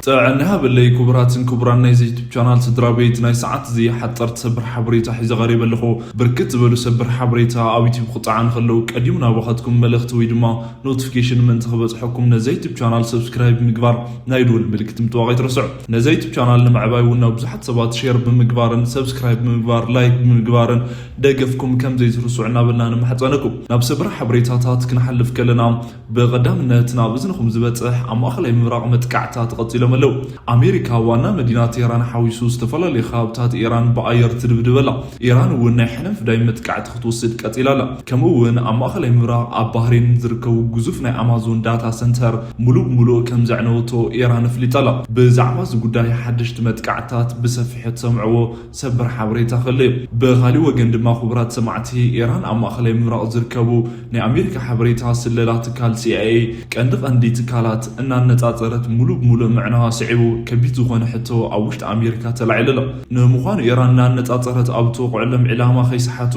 ጥዕና ሃበለይ ክቡራትን ክቡራን ናይዚ ዩቱብ ቻናል ስድራ ቤት፣ ናይ ሰዓት እዚ ሓፀርቲ ሰበር ሓበሬታ ሒዘ ቀሪበ ኣለኹ። ብርክት ዝበሉ ሰበር ሓበሬታ ኣብ ዩቱብ ክፀዓኑ ከለዉ ቀዲሙ ናባኻትኩም መልእኽቲ ወይ ድማ ኖቲፊኬሽን ምእንቲ ክበፅሐኩም ነዚ ዩቱብ ቻናል ሰብስክራይብ ምግባር ናይ ደወል ምልክት ምጥዋቕ ኣይትረስዑ። ነዚ ዩቱብ ቻናል ንምዕባይ እውን ናብ ብዙሓት ሰባት ሼር ብምግባርን ሰብስክራይብ ብምግባር ላይክ ብምግባርን ደገፍኩም ከም ዘይትርስዑ እናበልና ንማሕፀነኩም። ናብ ሰበር ሓበሬታታት ክንሓልፍ ከለና ብቐዳምነት ናብ እዝንኹም ዝበፅሕ ኣብ ማእኸላይ ምብራቕ መጥቃዕትታት ቀፂሎም ኣለዉ። ኣሜሪካ ዋና መዲና ቴህራን ሓዊሱ ዝተፈላለዩ ከባብታት ኢራን ብኣየር ትድብድብ ኣላ። ኢራን እውን ናይ ሕነ ምፍዳይ መጥቃዕቲ ክትወስድ ቀፂላ ኣላ። ከምኡ እውን ኣብ ማእኸላይ ምብራቕ ኣብ ባህሬን ዝርከቡ ግዙፍ ናይ ኣማዞን ዳታ ሰንተር ሙሉእ ብሙሉእ ከም ዘዕነወቶ ኢራን ኣፍሊጣ ኣላ። ብዛዕባ እዚ ጉዳይ ሓደሽቲ መጥቃዕትታት ብሰፊሑ ትሰምዕዎ ሰበር ሓበሬታ ክህሉ እዩ። ብኻሊእ ወገን ድማ ክቡራት ሰማዕቲ፣ ኢራን ኣብ ማእኸላይ ምብራቕ ዝርከቡ ናይ ኣሜሪካ ሓበሬታ ስለላ ትካል ሲኣይኤ ቀንዲ ቀንዲ ትካላት እናነፃፀረት ሙሉእ ብሙሉእ ምዕናዋ ስዒቡ ከቢድ ዝኾነ ሕቶ ኣብ ውሽጢ ኣሜሪካ ተላዒሉ ኣሎ። ንምዃኑ ኢራን እናነፃፀረት ኣብ ትወቕዐሎም ዕላማ ከይሰሓቱ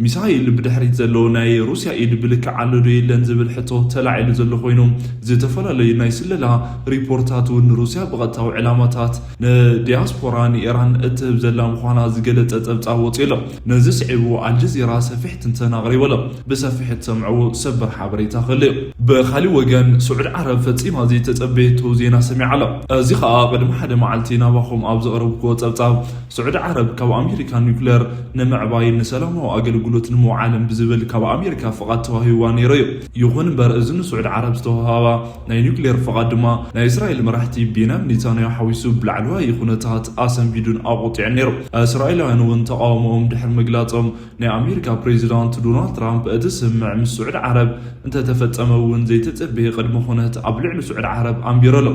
ሚሳይል ብድሕሪት ዘሎ ናይ ሩስያ ኢድ ብልክዕ ኣሎ ዶ የለን ዝብል ሕቶ ተላዒሉ ዘሎ ኮይኑ፣ ዝተፈላለዩ ናይ ስለላ ሪፖርታት እውን ንሩስያ ብቐጥታዊ ዕላማታት ንዲያስፖራ ንኢራን እትህብ ዘላ ምዃና ዝገለጸ ጸብጻብ ወጺኡ ኣሎ። ነዚ ስዒቡ ኣልጀዚራ ሰፊሕ ትንተና ኣቕሪቡ ኣሎ። ብሰፊሕ እትሰምዕዎ ሰበር ሓበሬታ ክህሉ እዩ። ብኻሊእ ወገን ስዑድ ዓረብ ፈጺማ ዘይተጸበየቶ ዜና ሰሚዓ ኣላ። እዚ ኸኣ ቅድሚ ሓደ መዓልቲ ናባኹም ኣብ ዘቕረብክዎ ጸብጻብ ስዑድ ዓረብ ካብ ኣሜሪካ ኒውክሌር ንምዕባይን ንሰላማዊ ኣገልግሎት ንምውዓልን ብዝብል ካብ ኣሜሪካ ፍቓድ ተዋሂብዋ ነይሩ እዩ። ይኹን እምበር እዚ ንስዑድ ዓረብ ዝተዋህባ ናይ ኒውክሌር ፍቓድ ድማ ናይ እስራኤል መራሕቲ ቤንያሚን ኔታንያሁ ሓዊሱ ብላዕለዋይ ኩነታት ኣሰንቢዱን ኣቑጢዑን ነይሩ። እስራኤላውያን እውን ተቓውሞኦም ድሕሪ ምግላጾም ናይ ኣሜሪካ ፕሬዚዳንት ዶናልድ ትራምፕ እቲ ስምምዕ ምስ ስዑድ ዓረብ እንተተፈጸመ እውን ዘይተጸበየ ቅድመ ኩነት ኣብ ልዕሊ ስዑድ ዓረብ ኣንቢሩ ኣሎ።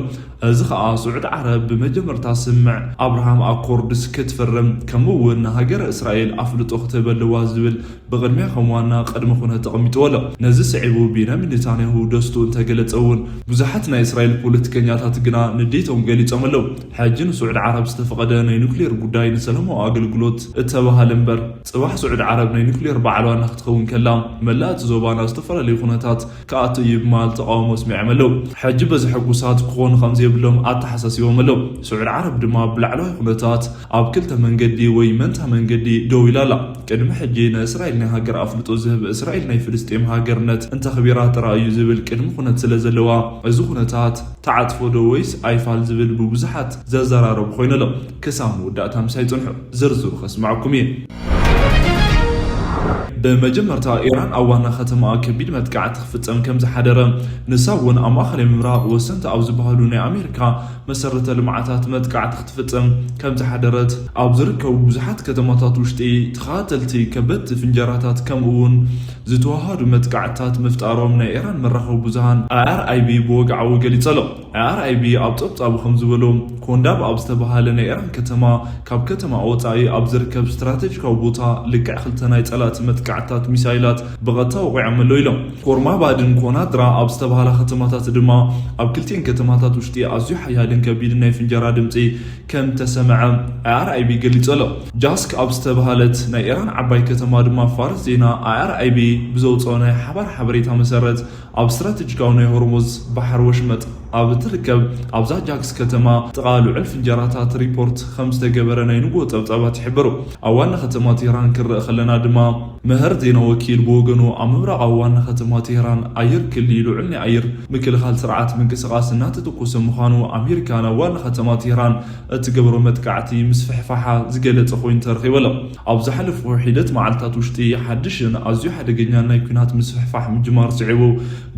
እዚ ኸኣ ስዑድ ዓረብ ብመጀመርታ ስምምዕ ኣብርሃም ኣኮርድስ ክትፍርም ከምኡ እውን ንሃገረ እስራኤል ኣፍልጦ ክትህብ ኣለዋ ዝብል ብቕድሚያ ከም ዋና ቅድመ ኩነት ተቐሚጥዎ ኣሎ። ነዚ ስዒቡ ቤንያሚን ኔታንያሁ ደስቱ እንተገለጸ እውን ብዙሓት ናይ እስራኤል ፖለቲከኛታት ግና ንዴቶም ገሊጾም ኣለዉ። ሕጂ ንስዑድ ዓረብ ዝተፈቐደ ናይ ኑክሌር ጉዳይ ንሰላማዊ ኣገልግሎት እተባህለ እምበር ጽባሕ ስዑድ ዓረብ ናይ ኑክሌር በዓል ዋና ክትኸውን ከላ መላእ እቲ ዞባ ናብ ዝተፈላለዩ ኩነታት ክኣቱ እዩ ብምባል ተቃውሞ ኣስሚዖም ኣለዉ። ሕጂ በዚ ሕጉሳት ክኾኑ ከም ዘይብሎም ኣተሓሳሲቦም ኣለዉ። ስዑድ ዓረብ ድማ ብላዕለዋይ ኩነታት ኣብ ክልተ መንገዲ ወይ መንታ መንገዲ ደው ኢላ ኣላ። ቅድሚ ሕጂ ንእስራኤል ናይ ሃገር ኣፍልጦ ዝህብ እስራኤል ናይ ፍልስጤም ሃገርነት እንተኽቢራ ጥራይ እዩ ዝብል ቅድሚ ኩነት ስለ ዘለዋ እዚ ኩነታት ተዓጽፎ ዶ ወይስ ኣይፋል ዝብል ብብዙሓት ዘዘራረቡ ኮይኑ ኣሎ። ክሳብ መወዳእታ ምሳይ ጽንሑ፣ ዝርዝሩ ከስምዓኩም እየ። ብመጀመርታ ኢራን ኣብ ዋና ከተማኣ ከቢድ መጥቃዕቲ ክፍጸም ከም ዝሓደረ፣ ንሳ እውን ኣብ ማእኸላይ ምብራቕ ወሰንቲ ኣብ ዝበሃሉ ናይ ኣሜሪካ መሰረተ ልምዓታት መጥቃዕቲ ክትፍጸም ከም ዝሓደረት፣ ኣብ ዝርከቡ ብዙሓት ከተማታት ውሽጢ ተኸታተልቲ ከበድቲ ፍንጀራታት ከምኡ እውን ዝተዋሃዱ መጥቃዕትታት ምፍጣሮም ናይ ኢራን መራኸቢ ብዙሃን ኣይኣርኣይቢ ብወግዓዊ ገሊጹ ኣሎ። ኣይኣርኣይቢ ኣብ ጸብጻቡ ከም ዝበሎ፣ ኮንዳብ ኣብ ዝተባህለ ናይ ኢራን ከተማ ካብ ከተማ ወጻኢ ኣብ ዝርከብ ስትራቴጂካዊ ቦታ ልክዕ ክልተ ናይ ጸላእቲ መጥቃዕትታት ሚሳይላት ብቐጥታ ወቒዖም ኣለዉ ኢሎም። ኮርማባድን ኮናድራ ኣብ ዝተባህላ ከተማታት ድማ ኣብ ክልቲኤን ከተማታት ውሽጢ ኣዝዩ ሓያልን ከቢድን ናይ ፍንጀራ ድምጺ ከም ተሰምዐ ኣይኣርኣይቢ ገሊጹ ኣሎ። ጃስክ ኣብ ዝተባህለት ናይ ኢራን ዓባይ ከተማ ድማ ፋርስ ዜና ኣይኣርኣይቢ ብዘውፅኦ ናይ ሓባር ሓበሬታ መሰረት ኣብ ስትራቴጂካዊ ናይ ሆርሙዝ ባሕሪ ወሽመጥ ኣብ እትርከብ ኣብዛ ጃክስ ከተማ ጥቓ ልዑል ፍንጀራታት ሪፖርት ከም ዝተገበረ ናይ ንግሆ ጸብጻባት ይሕብሩ። ኣብ ዋና ከተማ ቴህራን ክረአ ከለና ድማ መህር ዜና ወኪል ብወገኑ ኣብ ምብራቓዊ ዋና ከተማ ቴህራን ኣየር ክሊ ልዑል ናይ ኣየር ምክልኻል ስርዓት ምንቅስቓስ እናተተኮሰ ምዃኑ ኣሜሪካ ናብ ዋና ከተማ ቴህራን እትገብሮ መጥቃዕቲ ምስፍሕፋሓ ዝገለጸ ኮይኑ ተረኺቡ ኣሎ። ኣብ ዝሓለፉ ሒደት መዓልታት ውሽጢ ሓድሽን ኣዝዩ ሓደገኛን ናይ ኲናት ምስፍሕፋሕ ምጅማር ስዒቡ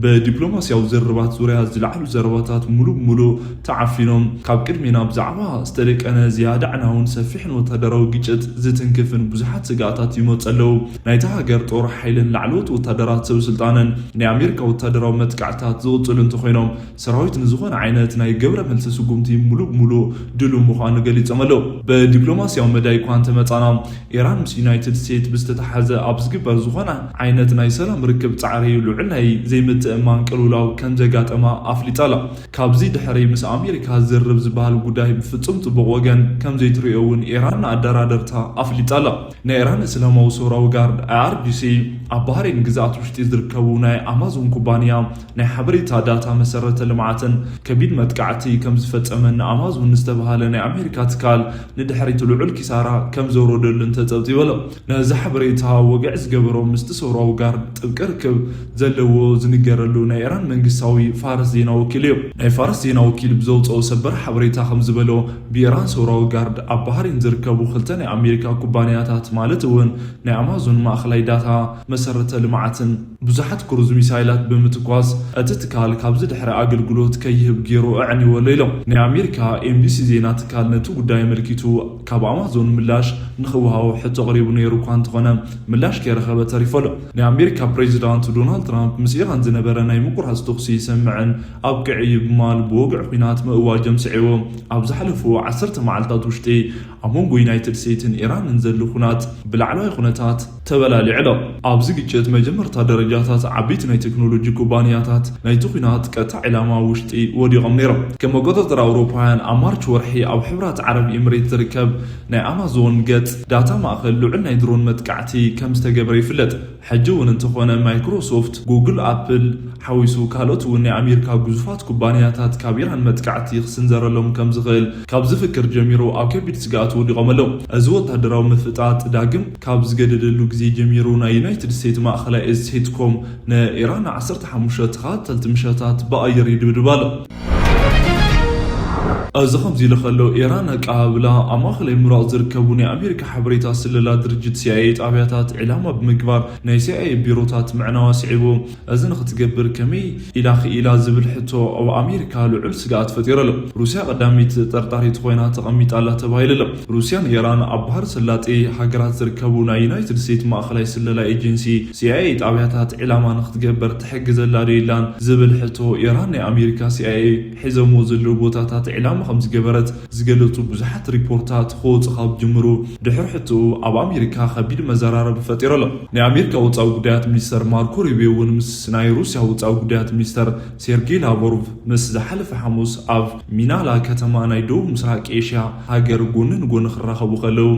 ብዲፕሎማስያዊ ዝርርባት ዙርያ ዝለዓሉ ዘረባታት ሙሉእ ብሙሉእ ተዓፊኖም፣ ካብ ቅድሚና ብዛዕባ ዝተደቀነ ዝያዳ ኣዕናውን ሰፊሕን ወታደራዊ ግጭት ዝትንክፍን ብዙሓት ስግኣታት ይመፁ ኣለዉ። ናይታ ሃገር ጦር ሓይልን ላዕለዎት ወታደራት ሰብ ስልጣንን ናይ ኣሜሪካ ወታደራዊ መጥቃዕትታት ዝቕፅሉ እንተኾይኖም፣ ሰራዊት ንዝኾነ ዓይነት ናይ ግብረ መልሲ ስጉምቲ ሙሉእ ብሙሉእ ድሉው ምዃኑ ገሊጾም ኣለዉ። ብዲፕሎማስያዊ መዳይ እኳ እንተመጻና፣ ኢራን ምስ ዩናይትድ ስቴትስ ብዝተተሓዘ ኣብ ዝግበር ዝኾነ ዓይነት ነቲ ናይ ሰላም ርክብ ጻዕሪ ልዑል ናይ ዘይምትእምማን ቅልውላው ከም ዘጋጠማ ኣፍሊጣ ኣላ። ካብዚ ድሕሪ ምስ ኣሜሪካ ዝርብ ዝበሃል ጉዳይ ብፍጹም ጽቡቕ ወገን ከም ዘይትርእዮ እውን ኢራን ንኣደራደርታ ኣፍሊጣ ኣላ። ናይ ኢራን እስላማዊ ሰውራዊ ጋርድ፣ ኣይኣርጂሲ፣ ኣብ ባህሬን ግዝኣት ውሽጢ ዝርከቡ ናይ ኣማዞን ኩባንያ ናይ ሓበሬታ ዳታ መሰረተ ልምዓትን ከቢድ መጥቃዕቲ ከም ዝፈጸመን ንኣማዞን ዝተባህለ ናይ ኣሜሪካ ትካል ንድሕሪት ልዑል ኪሳራ ከም ዘውረደሉን ተጸብጺቡ ኣሎ። ነዚ ሓበሬታ ወግዒ ዝገበሮ ምስቲ ሰውራዊ ጋርድ ጥብቂ ርክብ ዘለዎ ዝንገረሉ ናይ ኢራን መንግስታዊ ፋርስ ዜና ወኪል እዩ። ናይ ፋርስ ዜና ወኪል ብዘውፅኦ ሰበር ሓበሬታ ከም ዝበሎ፣ ብኢራን ሰውራዊ ጋርድ ኣብ ባህሬን ዝርከቡ ክልተ ናይ ኣሜሪካ ኩባንያታት ማለት እውን ናይ ኣማዞን ማእኸላይ ዳታ መሰረተ ልምዓትን ብዙሓት ክሩዝ ሚሳይላት ብምትኳስ እቲ ትካል ካብዚ ድሕሪ ኣገልግሎት ከይህብ ገይሩ ኣዕኒዎ ኣሎ ኢሎም። ናይ ኣሜሪካ ኤምቢሲ ዜና ትካል ነቲ ጉዳይ ኣመልኪቱ ካብ ኣማዞን ምላሽ ንኽወሃቦ ሕቶ ቀሪቡ ነይሩ እኳ እንተኾነ ምላሽ ከይረኸበ ተሪፉ ኣሎ። ናይ ኣሜሪካ ፕሬዚዳንት ዶናልድ ትራምፕ ምስ ኢራን ዝነበረ ናይ ምቁራፅ ተኹሲ ይሰምዕን ኣብቅዕ እዩ ብምባል ብወግዒ ኲናት ምእዋጅ ኣምስዒዎ። ኣብ ዝሓለፉ ዓሰርተ መዓልታት ውሽጢ ኣብ መንጎ ዩናይትድ ስቴትስን ኢራንን ዘሎ ኹናት ብላዕለዋይ ኩነታት ተበላሊዑ ኣሎ። ኣብዚ ግጭት መጀመርታ ደረጃታት ዓበይቲ ናይ ቴክኖሎጂ ኩባንያታት ናይቲ ኹናት ቀጥታ ዕላማ ውሽጢ ወዲቖም ነይሮም። ከም ኣቆጻጽራ ኣውሮፓውያን ኣብ ማርች ወርሒ ኣብ ሕብራት ዓረብ ኤምሬት ዝርከብ ናይ ኣማዞን ገጽ ዳታ ማእኸል ልዑል ናይ ድሮን መጥቃዕቲ ከም ዝተገበረ ይፍለጥ። ሕጂ እውን እንተኾነ ማይክሮሶፍት፣ ጉግል፣ ኣፕል ሓዊሱ ካልኦት እውን ናይ ኣሜሪካ ግዙፋት ኩባንያታት ካብ ኢራን መጥቃዕቲ ክስንዘረሎም ከም ዝኽእል ካብ ዝፍክር ጀሚሩ ኣብ ከቢድ ስግኣት ወዲቖም ኣለዉ። እዚ ወታደራዊ ምፍጣጥ ዳግም ካብ ዝገደደሉ ግዜ ጀሚሩ ናይ ዩናይትድ ስቴትስ ማእኸላይ እዝ ሴንትኮም ንኢራን ዓሰርተ ሓሙሽተ ተኸታተልቲ ምሸታት ብኣየር ይድብድብ ኣሎ። እዚ ከምዚ ኢሉ ከሎ፣ ኢራን ኣቀባብላ ኣብ ማእኸላይ ምብራቕ ዝርከቡ ናይ ኣሜሪካ ሓበሬታ ስለላ ድርጅት ሲኣይኤ ጣብያታት ዕላማ ብምግባር ናይ ሲኣይኤ ቢሮታት ምዕናዋ ስዒቡ። እዚ ንክትገብር ከመይ ኢላ ክኢላ ዝብል ሕቶ ኣብ ኣሜሪካ ልዑል ስግኣት ፈጢሩ ኣሎ። ሩስያ ቀዳመይቲ ተጠርጣሪት ኮይና ተቐሚጣ ኣላ ተባሂሉ ኣሎ። ሩስያን ኢራን ኣብ ባህር ሰላጤ ሃገራት ዝርከቡ ናይ ዩናይትድ ስቴትስ ማእኸላይ ስለላ ኤጀንሲ ሲኣይኤ ጣብያታት ዕላማ ንክትገበር ትሕግዘላ ዶ የላን ዝብል ሕቶ ኢራን ናይ ኣሜሪካ ሲኣይኤ ሒዘሞ ዘለዉ ቦታታት ዕላማ ከም ዝገበረት ዝገለጹ ብዙሓት ሪፖርታት ክወጹ ካብ ጅምሩ ድሕሪ ሕቶኡ ኣብ ኣሜሪካ ከቢድ መዘራረቢ ፈጢሩ ኣሎ። ናይ ኣሜሪካ ወጻኢ ጉዳያት ሚኒስተር ማርኮ ሩቢዮ እውን ምስ ናይ ሩስያ ወጻኢ ጉዳያት ሚኒስተር ሴርጌይ ላቭሮቭ ምስ ዝሓለፈ ሓሙስ ኣብ ሚናላ ከተማ ናይ ደቡብ ምስራቅ ኤሽያ ሃገር ጎኒ ንጎኒ ክራኸቡ ከለዉ፣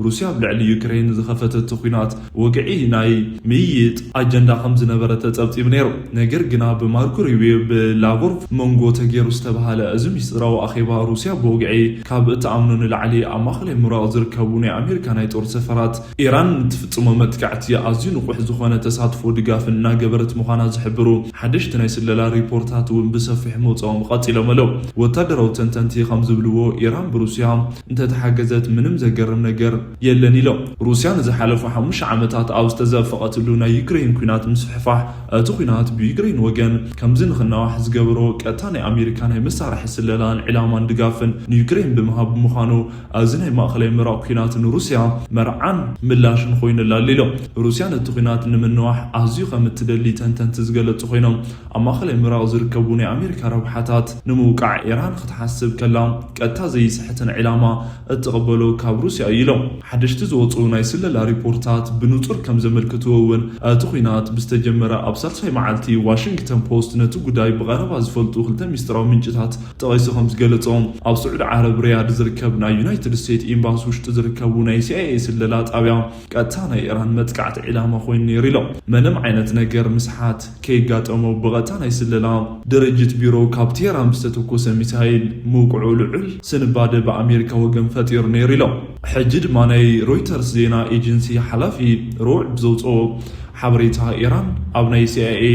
ሩስያ ኣብ ልዕሊ ዩክሬን ዝኸፈተቶ ኲናት ወግዒ ናይ ምይይጥ ኣጀንዳ ከም ዝነበረ ተጸብጺቡ ነይሩ። ነገር ግና ብማርኮ ሩቢዮ ብላቭሮቭ መንጎ ተገይሩ ዝተባህለ እዚ ሚስጥራዊ ኣኼባ፣ ሩስያ ብወግዒ ካብ እትኣምኖ ንላዕሊ ኣብ ማእኸላይ ምብራቕ ዝርከቡ ናይ ኣሜሪካ ናይ ጦር ሰፈራት ኢራን ንትፍጽሞ መጥቃዕቲ ኣዝዩ ንቑሕ ዝኾነ ተሳትፎ ድጋፍን እናገበረት ምዃና ዝሕብሩ ሓደሽቲ ናይ ስለላ ሪፖርታት እውን ብሰፊሕ ምውጽኦም ቀጺሎም ኣለዉ። ወታደራዊ ተንተንቲ ከም ዝብልዎ፣ ኢራን ብሩስያ እንተተሓገዘት ምንም ዘገርም ነገር የለን ኢሎም። ሩስያ ንዝሓለፉ ሓሙሽተ ዓመታት ኣብ ዝተዘፈቐትሉ ናይ ዩክሬን ኲናት ምስፍሕፋሕ፣ እቲ ኲናት ብዩክሬን ወገን ከምዚ ንኽናዋሕ ዝገበሮ ቀጥታ ናይ ኣሜሪካ ናይ መሳርሒ ስለላን ዕላማን ድጋፍን ንዩክሬን ብምሃብ ብምዃኑ፣ እዚ ናይ ማእኸላይ ምብራቕ ኲናት ንሩስያ መርዓን ምላሽን ኮይኑላ ኣሎ ኢሎም። ሩስያ ነቲ ኲናት ንምንዋሕ ኣዝዩ ከም እትደሊ ተንተንቲ ዝገለጹ ኮይኖም፣ ኣብ ማእኸላይ ምብራቕ ዝርከቡ ናይ ኣሜሪካ ረብሓታት ንምውቃዕ ኢራን ክትሓስብ ከላ ቀጥታ ዘይስሕትን ዕላማ እትቕበሎ ካብ ሩስያ እዩ ኢሎም። ሓደሽቲ ዝወፁ ናይ ስለላ ሪፖርታት ብንጹር ከም ዘመልክትዎ እውን፣ እቲ ኲናት ብዝተጀመረ ኣብ ሳልሳይ መዓልቲ ዋሽንግተን ፖስት ነቲ ጉዳይ ብቐረባ ዝፈልጡ ክልተ ሚስጥራዊ ምንጭታት ጠቒሱ ከም ዝገለጾ፣ ኣብ ስዑዲ ዓረብ ሪያድ ዝርከብ ናይ ዩናይትድ ስቴትስ ኤምባሲ ውሽጢ ዝርከቡ ናይ ሲኣይኤ ስለላ ጣብያ ቀጥታ ናይ ኢራን መጥቃዕቲ ዕላማ ኮይኑ ነይሩ ኢሎም። ምንም ዓይነት ነገር ምስሓት ከይጋጠሞ ብቐጥታ ናይ ስለላ ድርጅት ቢሮ ካብ ቴህራን ብዝተተኮሰ ሚሳይል ምውቅዑ ልዑል ስንባደ ብኣሜሪካ ወገን ፈጢሩ ነይሩ ኢሎም። ሕጂ ድማ ናይ ሮይተርስ ዜና ኤጀንሲ ሓላፊ ረቡዕ ብዘውፅኦ ሓበሬታ፣ ኢራን ኣብ ናይ ሲኣይኤ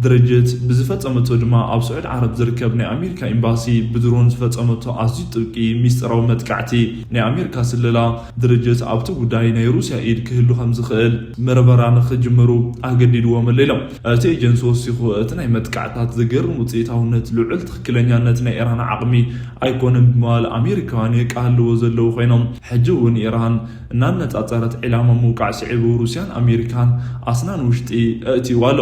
ድርጅት ብዝፈጸመቶ ድማ ኣብ ስዑድ ዓረብ ዝርከብ ናይ ኣሜሪካ ኤምባሲ ብድሮን ዝፈጸመቶ ኣዝዩ ጥብቂ ሚስጥራዊ መጥቃዕቲ ናይ ኣሜሪካ ስለላ ድርጅት ኣብቲ ጉዳይ ናይ ሩስያ ኢድ ክህሉ ከም ዝኽእል ምርመራ ንኽጅምሩ ኣገዲድዎም ኣሎ ኢሎም። እቲ ኤጀንሲ ወሲኹ፣ እቲ ናይ መጥቃዕታት ዘገርም ውፅኢታውነት ልዑል ትኽክለኛነት ናይ ኢራን ዓቕሚ ኣይኮነን ብምባል፣ ኣሜሪካውያን የቃልዎ ዘለዉ ኮይኖም፣ ሕጂ እውን ኢራን እናነፃፀረት ዕላማ ምውቃዕ ስዒቡ ሩስያን ኣሜሪካን ኣስናን ውሽጢ ኣእትይዋ ኣሎ።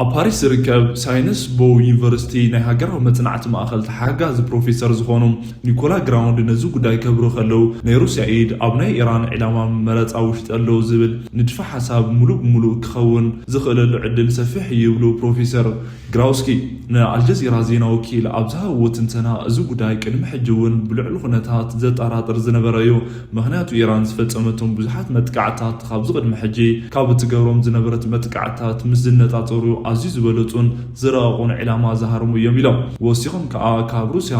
ኣብ ፓሪስ ዝርከብ ሳይንስ ቦው ዩኒቨርሲቲ ናይ ሃገራዊ መጽናዕቲ ማእኸል ተሓጋዚ ፕሮፌሰር ዝኾኑ ኒኮላ ግራውንድ ነዚ ጉዳይ ከብሩ ከለዉ፣ ናይ ሩስያ ኢድ ኣብ ናይ ኢራን ዕላማ መረጻ ውሽጢ ኣለዉ ዝብል ንድፈ ሓሳብ ሙሉእ ብሙሉእ ክኸውን ዝኽእለሉ ዕድል ሰፊሕ እዩ ይብሉ ፕሮፌሰር ግራውስኪ። ንኣልጀዚራ ዜና ወኪል ኣብ ዝሃብዎ ትንተና፣ እዚ ጉዳይ ቅድሚ ሕጂ እውን ብልዑል ኩነታት ዘጠራጥር ዝነበረ እዩ። ምኽንያቱ ኢራን ዝፈጸመቶም ብዙሓት መጥቃዕታት ካብዚ ቅድሚ ሕጂ ካብ እትገብሮም ዝነበረት መጥቃዕታት ምስ ዝነጻጸሩ ኣዝዩ ዝበለጹን ዝረቐቑን ዕላማ ዝሃርሙ እዮም ኢሎም። ወሲኾም ከኣ ካብ ሩስያ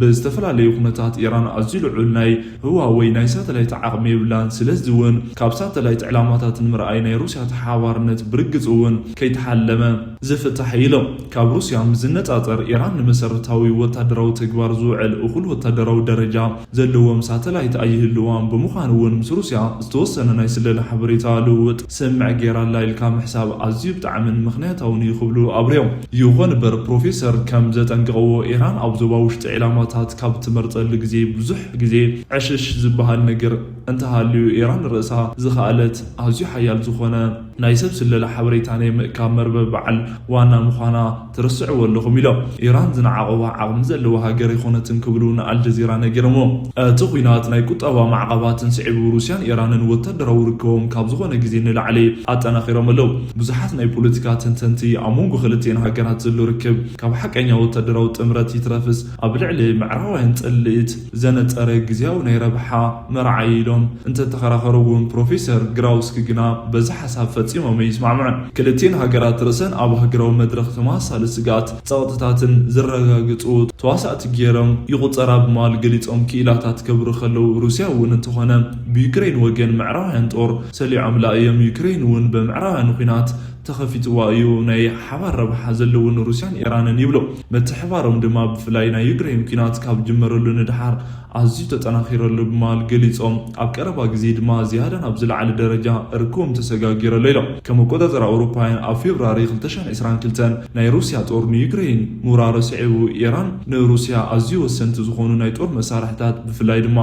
ብዝተፈላለዩ ኩነታት ኢራን ኣዝዩ ልዑል ናይ ህዋ ወይ ናይ ሳተላይት ዓቕሚ የብላን። ስለዚ እውን ካብ ሳተላይት ዕላማታት ንምርኣይ ናይ ሩስያ ተሓባርነት ብርግጽ እውን ከይተሓለመ ዝፍታሕ ኢሎም። ካብ ሩስያ ምስ ዝነጻጸር ኢራን ንመሰረታዊ ወታደራዊ ተግባር ዝውዕል እኹል ወታደራዊ ደረጃ ዘለዎም ሳተላይት ኣይህልዋን። ብምዃኑ እውን ምስ ሩስያ ዝተወሰነ ናይ ስለላ ሓበሬታ ልውውጥ ስምዕ ገይራ ኣላ ኢልካ ምሕሳብ ኣዝዩ ብጣዕምን ምኽንያታውን እዩ ክብሉ ኣብርዮም። ይኹን እምበር ፕሮፌሰር ከም ዘጠንቀቕዎ ኢራን ኣብ ዞባ ውሽጢ ዕላማታት ካብ ትመርጸሉ ግዜ ብዙሕ ግዜ ዕሽሽ ዝበሃል ነገር እንተሃልዩ ኢራን ርእሳ ዝኸኣለት ኣዝዩ ሓያል ዝኾነ ናይ ሰብ ስለላ ሓበሬታ ናይ ምእካብ መርበብ በዓል ዋና ምዃና ትርስዕዎ ኣለኹም ኢሎም። ኢራን ዝነዓቐዋ ዓቕሚ ዘለዋ ሃገር ኣይኮነትን ክብሉ ንኣልጀዚራ ነጊሮምዎ። እቲ ኲናት ናይ ቁጠባ ማዕቐባትን ስዒቡ ሩስያን ኢራንን ወታደራዊ ርክቦም ካብ ዝኾነ ግዜ ንላዕሊ ኣጠናኺሮም ኣለዉ። ብዙሓት ናይ ፖለቲካ ተንተንቲ ኣብ መንጎ ክልቲኤን ሃገራት ዘሎ ርክብ ካብ ሓቀኛ ወታደራዊ ጥምረት ይትረፍስ ኣብ ልዕሊ ምዕራባውያን ጽልኢት ዘነጸረ ግዝያዊ ናይ ረብሓ መርዓ ኢሎም እንተተኸራኸሩ እውን ፕሮፌሰር ግራውስኪ ግና በዚ ሓሳብ ፈጺሞም ኣይስማዕምዑን። ክልቲኤን ሃገራት ርእሰን ኣብ ሃገራዊ መድረኽ ተመሳሳሊ ስግኣት ጸቕጥታትን ዘረጋግጹ ተዋሳእቲ ገይሮም ይቑጸራ ብምባል ገሊጾም ክኢላታት ከብሩ ከለዉ ሩስያ እውን እንተኾነ ብዩክሬን ወገን ምዕራባውያን ጦር ሰሊዖምላ እዮም። ዩክሬን እውን ብምዕራባውያን ኲናት ተኸፊትዋ እዩ። ናይ ሓባር ረብሓ ዘለውን ሩስያን ኢራንን ይብሉ። ምትሕባሮም ድማ ብፍላይ ናይ ዩክሬን ኲናት ካብ ጅመረሉ ንድሓር ኣዝዩ ተጠናኺረሉ ብምባል ገሊጾም፣ ኣብ ቀረባ ግዜ ድማ ዝያዳ ናብ ዝለዓለ ደረጃ ርክቦም ተሰጋጊረሉ ኢሎም። ከም ኣቆጻጽራ ኣውሮፓውያን ኣብ ፌብራሪ ክልተ ሺሕ ዕስራን ክልተን ናይ ሩስያ ጦር ንዩክሬን ምውራሩ ስዒቡ ኢራን ንሩስያ ኣዝዩ ወሰንቲ ዝኾኑ ናይ ጦር መሳርሕታት ብፍላይ ድማ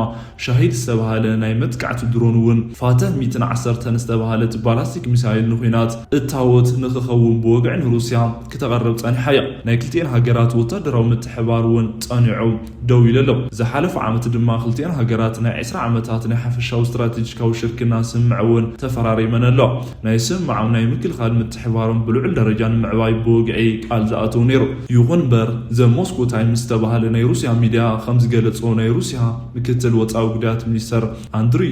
ሻሂድ ዝተባህለ ናይ መጥቃዕቲ ድሮን እውን ፋተህ ሚእትን ዓሰርተን ዝተባህለት ባላስቲክ ሚሳይል ንኹናት እታወት ንክኸውን ብወግዒ ንሩስያ ክተቐርብ ጸኒሓ እያ። ናይ ክልቲኤን ሃገራት ወታደራዊ ምትሕባር እውን ጸኒዑ ደው ኢሉ ኣሎ። ዝሓለፈ ዓመት ድማ ክልቲኤን ሃገራት ናይ ዕስራ ዓመታት ናይ ሓፈሻዊ ስትራቴጂካዊ ሽርክና ስምምዕ እውን ተፈራሪመን ኣሎ። ናይ ስምምዖም ናይ ምክልኻል ምትሕባሮም ብልዑል ደረጃ ንምዕባይ ብወግዒ ቃል ዝኣተው ነይሩ። ይኹን እምበር ዘ ሞስኮ ታይምስ ዝተባህለ ናይ ሩስያ ሚድያ ከም ዝገለጾ ናይ ሩስያ ምክትል ወጻኢ ጉዳያት ሚኒስተር ኣንድሪ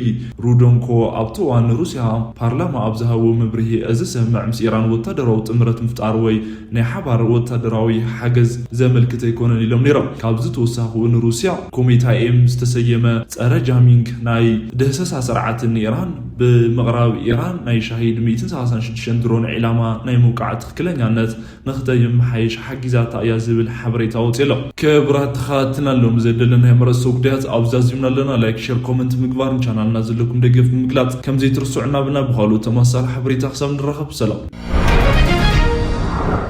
ሩዶንኮ ኣብቲ እዋን ንሩስያ ፓርላማ ኣብ ዝሃቦ መብርሂ እዚ ስምምዕ ምስ ኢራን ወታደራዊ ጥምረት ምፍጣር ወይ ናይ ሓባር ወታደራዊ ሓገዝ ዘመልክት ኣይኮነን ኢሎም ነይሮም። ካብዚ ተወሳኺ እውን ሩስያ ኮሜታ ኤም ዝተሰየመ ጸረ ጃሚንግ ናይ ድህሰሳ ስርዓትን ኢራን ብምቕራብ ኢራን ናይ ሻሂድ ሚእትን ሰላሳን ሽዱሽተን ድሮን ዒላማ ናይ ምውቃዕ ትኽክለኛነት ንክተየመሓይሽ ሓጊዛታ እያ ዝብል ሓበሬታ ወፂኡ ኣሎ። ክቡራት ተኸታተልትና ሎሚ ዘደለናዮ መረሶ ጉዳያት ኣብዚ ዛዚምና ኣለና። ላይክ፣ ሸር፣ ኮመንት ምግባርን ቻናልና ዘለኩም ደገፍ ብምግላፅ ከም ዘይትርስዑ እናበልና ብኻልኦት ተመሳሳሊ ሓበሬታ ክሳብ ንራኸብ ሰላም።